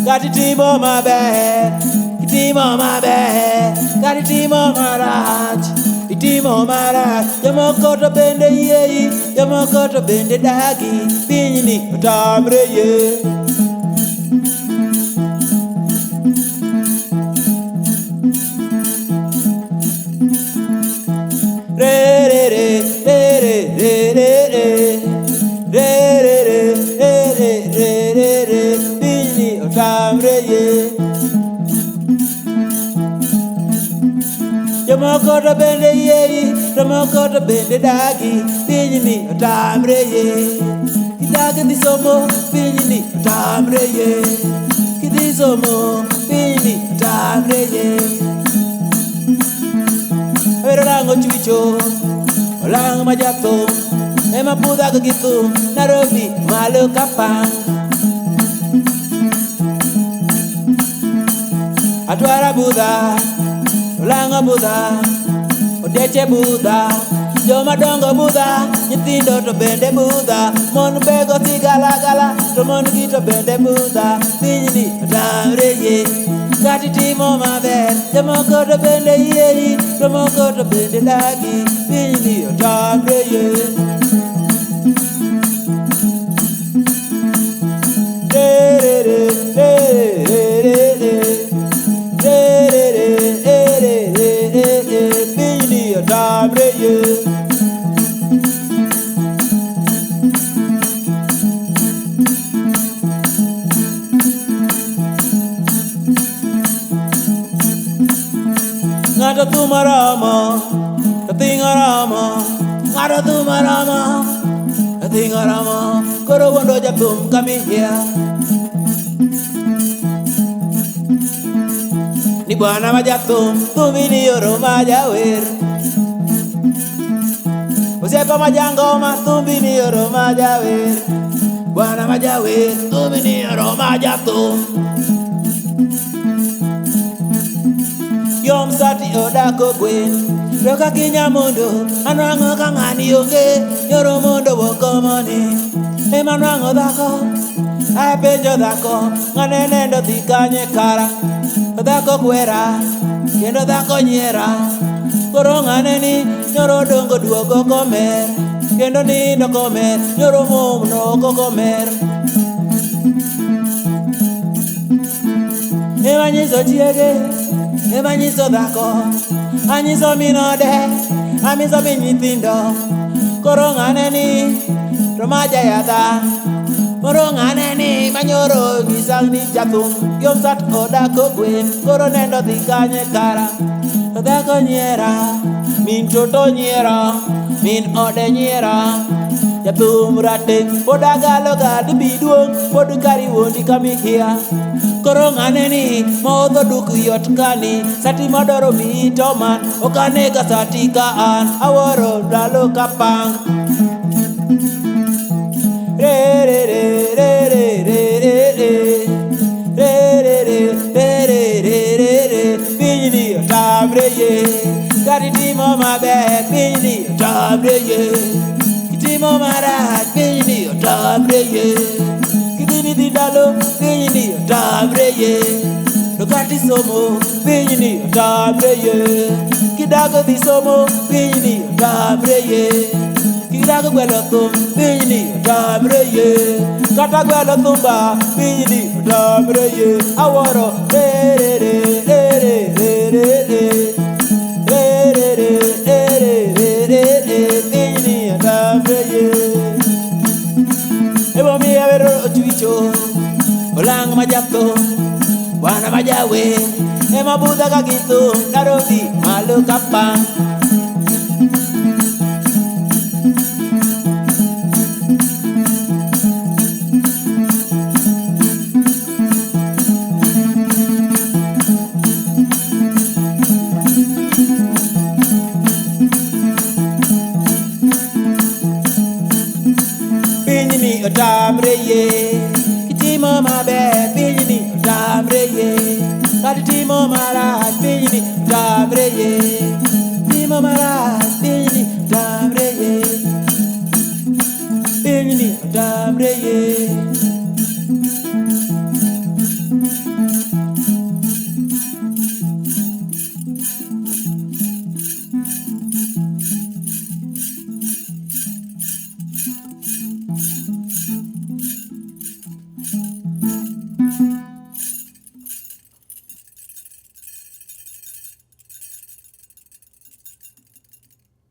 Kata itimo maber, itimo maber, kata itimo marach, itimo marach. Jomoko to bende yiei, jomoko to bende dagi, pinyni otamre yie. Re re re re re re re re re re re re re re pinyni otamre yie. Jomoko to bende yiei, jomoko to bende dagi, pinyni otamre yie. Kidagi dhi somo, pinyni otamre yie. Kidhi somo, pinyni otamre yie. Awero olang' ochwicho, olang' ma jathum, ema pudhago gi thum, Nairobi malo kapang. Atwara budha, olang'o budha, odeche budha, joma dongo budha, nyithindo to bende budha, mon bego sigalagala, to mon gi to bende budha, pinyni otamre yie. Kata itimo maber, jomoko to bende yiei, jomoko to bende dagi, pinyni otamre yie. Re re re re re re re re re re re re re pinyni otamre yie. Ng'ato thum oromo, to thing oromo, ng'ato thum oromo, to thing oromo, koro wuondo jathum kamihia. Ni bwana ma jathum, thumi ni oro ma jawer. Osiepa ma jangoma, thumbi ni oro ma jawer. Bwana ma jawer, thumi ni oro ma jathum. Yom sati odako gwen, to ka kinyamondo, anwang'o ka ng'ani onge, nyoro mondo wokomoni. Ema nwang'o dhako, apenjo dhako, ng'ane nendo dhi kanye kara. To dhako kwera, kendo dhako nyiera. Koro ng'ane ni nyoro dongo duogo komer, kendo nindo komer, nyoro mom noko komer. Ema nyiso chiege, ema nyiso dhako, anyiso min ode, anyiso min nyithindo. Koro ng'ane ni to ma jayadha, koro ng'ane ni manyoro nyisa ni jathum. Yom sat odako gwen, koro nendo dhi kanye kara. To dhako nyiera, min toto nyiera, min ode nyiera. Jathum rateng' pod agalo ga dibi duong', pod kari wuondi kamihia. Koro ng'ane ni modho duk yot kani, sati madwaro miyi to man, ok anega sati ka an, awuoro ndalo kapang. Re re re re re re re re re re re re re re re re pinyni otamre yie. Kata itimo maber, pinyni otamre yie. Kitimo marach, pinyni otamre yie. Kidhi ni dhi ndalo, pinyni otamre yie. To kata isomo, pinyni otamre yie. Kidago dhi somo, pinyni otamre yie. Kidago gwelo thum, pinyni otamre yie. Kata gwelo thumba, pinyni otamre yie. Awuoro re re re re re re re re re re re re re re re pinyni otamre yie. Emomiyo awero ochwicho, olang' ma jathum, bwana ma jawer, ema budha ka gi thum, Nairobi malo kapang. Pinyni otamre yie, kitimo maber, pinyni otamre yie. Kata itimo marach,